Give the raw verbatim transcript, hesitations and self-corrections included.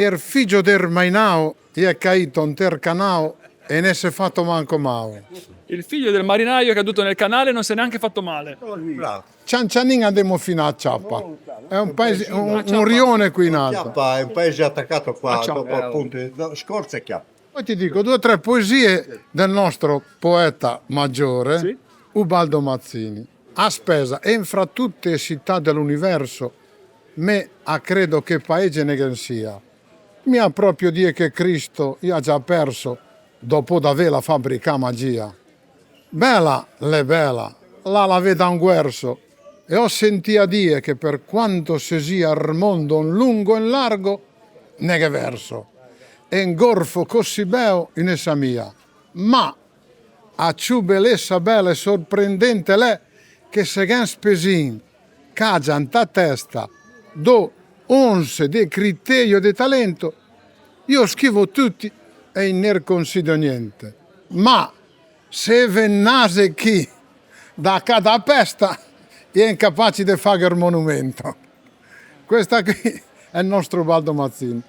Er figgio der mainao i è caito inter canao e ne s'è fato manco mao. Il figlio del marinaio è caduto nel canale e non si è neanche fatto male. Bravo. Cian cianin andemo fin a Ciapa. È un paese, un, un rione qui in alto. Ciapa è un paese attaccato qua, dopo appunto, no, Scorza e Chiapa. Poi ti dico due o tre poesie del nostro poeta maggiore, sì, Ubaldo Mazzini. A Spesa, e fra tutte e città dell'universo, me a credo che paese ne ghe sia. Mi a proprio die che Cristo i ha già perso, dopo da vela fabricà magia. Bela l'è bela, la la veda un guerso, e ò sentìa die che per quanto se sia ar mondo in lungo e in largo, ne ghe verso, e un gorfo cossì beo i ne sa mia. Ma a ciù belessa bela e sorprendente l'è che se gh'è un spesin ch'agia inta testa do onse de criterio e de talento, io schivo tutti e i ne consido niente. Ma se ve nase chi da ca da pesta, i è incapaci de faghe un monumento. Questa qui è il nostro Ubaldo Mazzini.